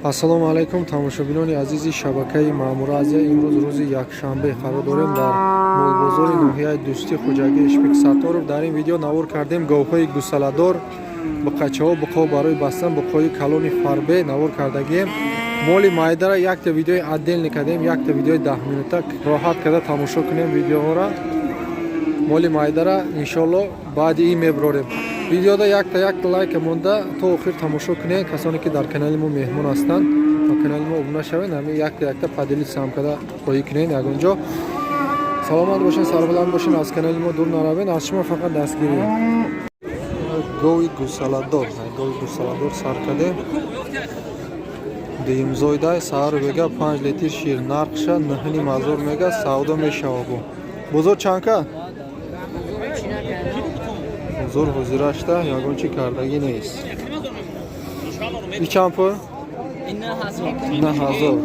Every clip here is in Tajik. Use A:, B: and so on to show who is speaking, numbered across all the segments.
A: Ассалому алайкум, тамошобинони азизи шабакаи Маъмура Азия. Имрӯз рӯзи якшанбе қарор дорем дар молбозори ноҳияи Дӯстӣ, хоҷагии Ишбек Сатторов. Дар ин видео навор кардем говҳои гусаладор, буқачаҳо, буқҳо барои бастан, буқҳои калони фарбе навор кардагием. Моли майдара якта видеои отдельный кардем, якта видеои 10 минута. Роҳат карда тамошо кунем видеоҳоро. Моли майдара иншолло баъди ин меброрем. Видеода якта якта лайка монда то охир тамошо кунед. Касоне ки дар канали мо меҳмон ҳастанд, ба канали мо обуна шавед, ҳамин якта якта поделиться ҳам карда роҳӣ кунед ягон ҷо. Саломат бошед, сарбаланд бошед, аз канали мо дур наравед, аз шумо фақат дастгирӣ. Гови гусаладор, гови гусаладор сар кардем. Дуюмзоидай, саҳару бега 5 литр шир, нархша 9500 мега, савдо мешава. Бо бозор чанд ка? Бозор ҳозирашта ягон чӣ кардагӣ нест. И чанд пул? 9000.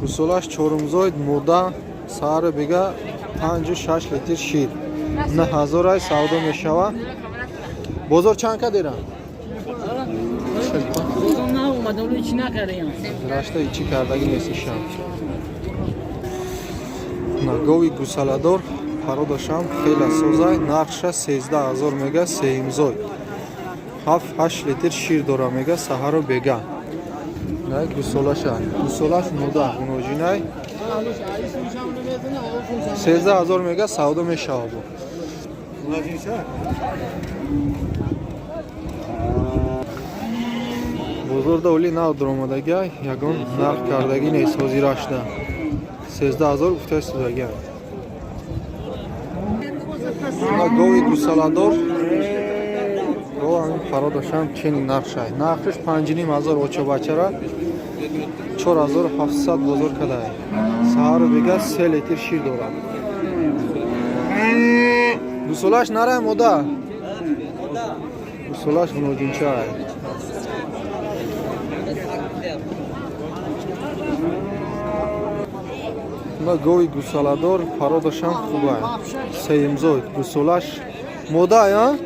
A: Гусолаш чорумзоид, мурда, саҳару бега 5-6 литр шир, 9000 ай, савдо мешава. Бозор чанд ка дера? Рашта ичи кардагӣ нест ишам. Гови гусаладор пародашам хеле созай, нархша 13 000 мега, сеюмзой, 7-8 литр шир дора мега, саҳару бега. Гусолаша, гусолаш муда, гуноҷинай, 13 000 мега, савдо мешава. Бо бозорда оли нав дуромадагиай, ягон нарх кардагӣ нест. Ҳозирашда 13 000 гуфта истодагиай. Гови гусаладор, гов ҳамин пародашам чени нархшай, нархш 5500, очобачара 4700 бозор кадай. Саҳару бега 3 литр шир дорад. Гусолаш нарай, мода, гусолаш гуноҷинчай. На гови гусаладор пародашам хубай, сеюмзоид, гусолаш мода, а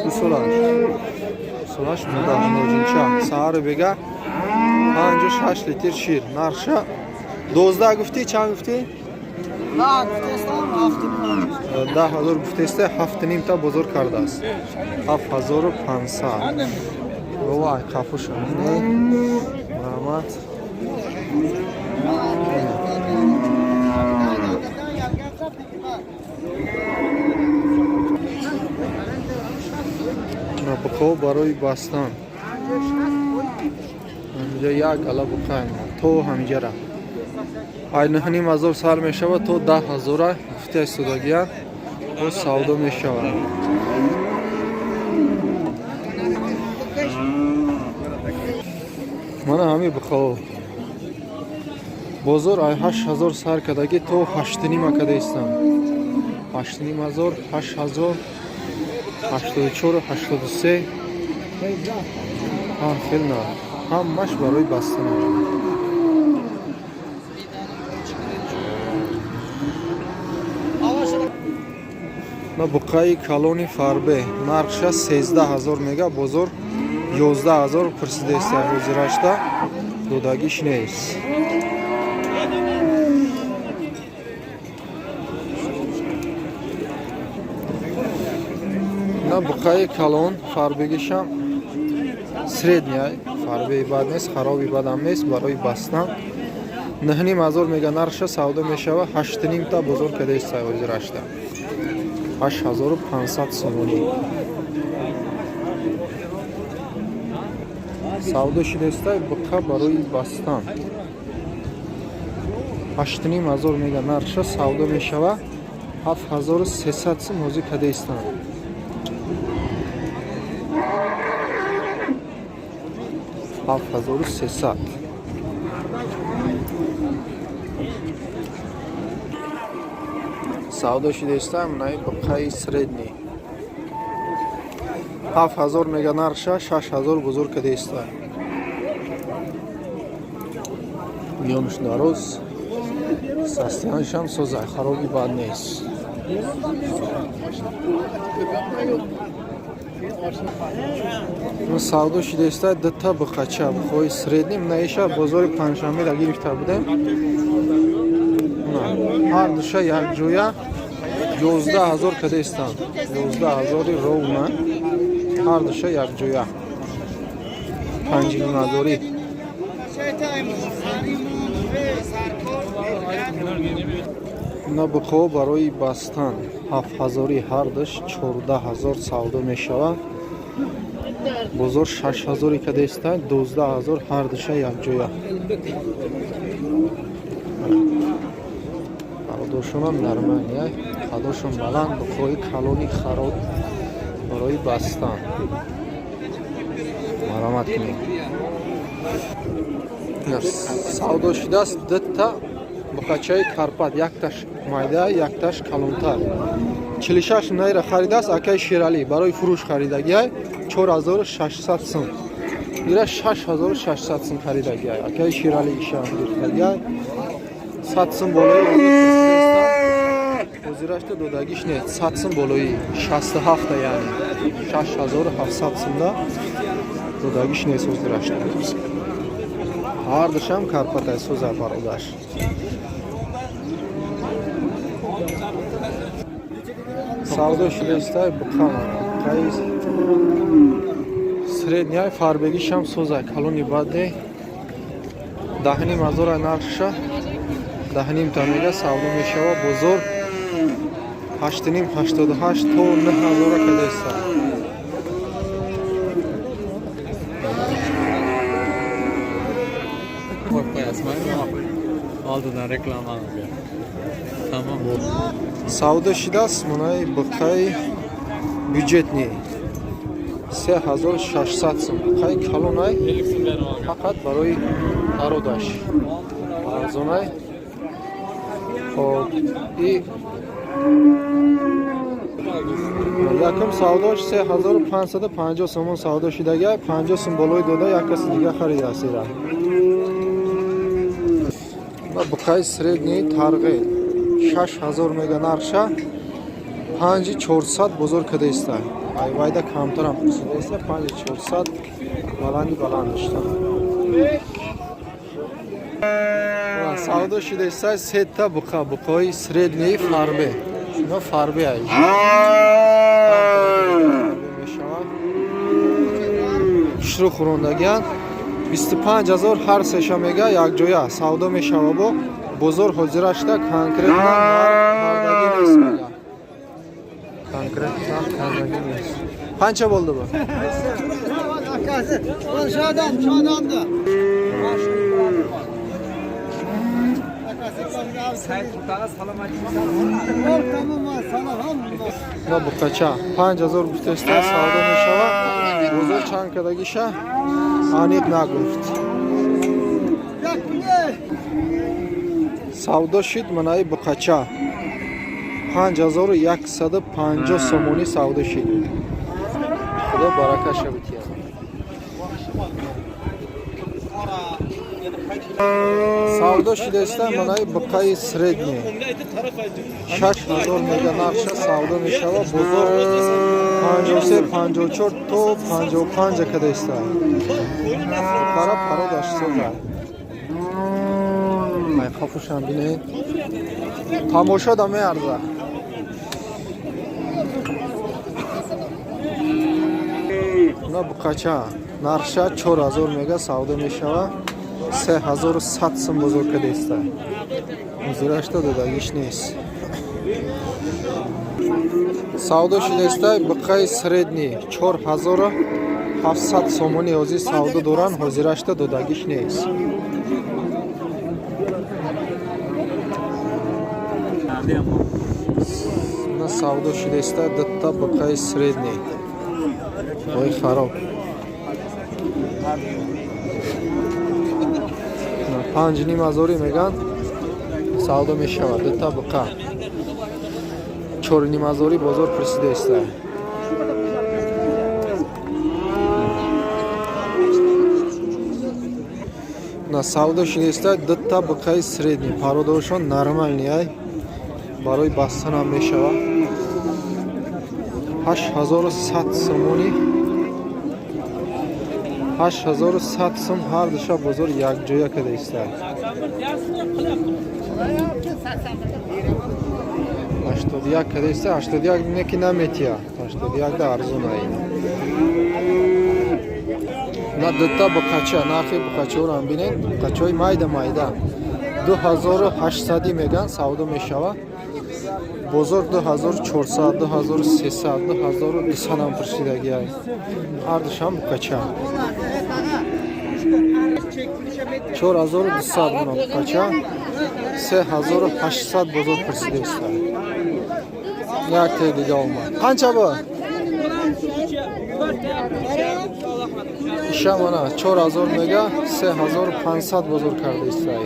A: гусолаш мода, ноҷинча, саҳару бега 5-6 литр шир, нархша 12 гуфтӣ, чанд гуфтӣ? 10 000 гуфтеста, ҳафтнимта бозор кардааст, 7500. Вай, қафуша марҳамат. Буқо барои бастан, ҳаминҷа як гала буқаем то ҳаминҷара ай 9500 сар мешавад то 10 000-а гуфта истодагиян, боз савдо мешавад. Мана ҳамин буқо бозор ай 8000 сар кардагӣ то ҳаштнима када истам, 8500, 8000, 84, 83, ҳар хел нарх, ҳамаш барои бастан. На буқаи калони фарбе, нархша 13 000 мега, бозор 11 000 пурсидаеста, ҳозирашта додагиш нест. На буқаи калон фарбегишам средний, фарбеи бад нест, хароби бадам нест, барои бастан 9500 мега нархша, савдо мешава, ҳаштнимта бозор кадаеста, ҳозирашта 8500 сомонӣ савдо шудеста. Буқа барои бастан 8500 мега нархша, савдо мешава, 7300 сум ҳозир кадаистанд. 7300. Савдо шудеста. Наи буқаи средний 7000 мега нархша, 6000 бузург кадаиста. Миёнаш дароз, состояние шам созай, хароби бад нест. Савдо шидаиста дута буқача, буқои средний. Наиша бозори панҷшанбеда гирифта будем. Ҳар душа якҷоя 11 000 кадаистанд, 11 000-и ровно, ҳар душа якҷоя 5,5 ҳазорӣ. На, буқо барои бастан 7 ҳазорӣ, ҳардуш 14 000 савдо мешавад. Бозор 6 ҳазорӣ кадаиста, 12 000 ҳардуша якҷоя. Бародаршонам нормальный, қадошон баланд, буқои калони хароб барои бастан марамат кунед. Савдо шудааст дта буқачаи карпат, якташ майда, якташ калонтар. 46 найра харидааст акаи Шералӣ, барои фурӯш харидагиай, 4600 сум. Ира 6600 сум харидагиай акаи Шералӣ, ишам гирифтагиай. 100 сум болои ҳозирашта додагиш не, 100 сум болои 67, яъне 6700 сумда додагиш нест ҳозирашта. Ҳардушам карпатай, соза бародаш. Савдо шудаистай буқама, буқаи средний, фарбегишам соза, калони баде. 10,5 ҳазора нархша, 10,5 та мега, савдо мешава. Бозор 8,5, 88 то 9 ҳазора кадаиста.
B: Oldindan reklamamiz. Tamam.
A: Савдо шидааст монаи буқаи бюджетный, 3600 сум. Буқаи калонай, фақат барои пародаш арзонай. Хоб, и якум савдош 3550 сомон савдо шидагай, 50 сум болои дода, як каси дига харидааст ира. Ва буқаи средний тарғе 6000 мега нархша, 5400 бозор кадаиста. Айвайда камтарам пурсидаиста, 5400 баланди баландашта. Савдо шидаиста сета буқа, буқои средний фарбе. Ино фарбе ай мешавад, хушрӯ хӯрондагианд. 25 000 ҳар сеша мега, якҷоя савдо мешава. Бо бозор ҳозирашта конкретно нарх кардагӣ нест мега, конкретно нарх кардагӣ нест. Qancha bo'ldi bu?
C: Şadan, şadandı.
A: На, буқача 5000 гуфтеста, савдо мешава. Бозор чанд кардагиша аниқ нагуфт. Савдо шид манаи буқача, 5150 сомонӣ савдо шид. Худо баракаша битиҳад. Савдо шидаиста манаи буқаи средний, 6000 мега нархша, савдо мешава. Бозор 53, 54 то 55 кадаиста. Буқара пародаш соза, айқафушам бинед, тамошо да меарза. На, буқача нархша 4000 мега, савдо мешава. 3100 сум бозор кадаиста, ҳозирашта додагиш нест. Савдо шудаиста буқаи средний, 4700 сомони ҳозир савдо доранд, ҳозирашта додагиш нест. На, савдо шудаиста дта буқаи средний ой хароб, 5,5 ҳазорӣ меган, савдо мешавад. Дута буқа 4,5 ҳазорӣ бозор пурсидаиста. На, савдо шудаиста дута буқаи средний, пародоршон нормальный ай, барои бастанам мешавад. 8100 сомонӣ. 8100 сум ҳар душа бозор якҷоя када истад. 81 када иста, 81 не ки наметия. 81 да арзона ина. На дута буқача, нархи буқачаҳоро ҳам бинед. Буқачаҳои майда майда. 2800 меган савдо мешавад. Бозор 2400, 2300, 2200 ҳам пурсидагиай. Ҳар душам буқача. 4200 мона буқача. 3800 бозор пурсида истад. Як те дига омад. Қанча бу? Иша мана 4000 мега, 3500 бозор карда истад.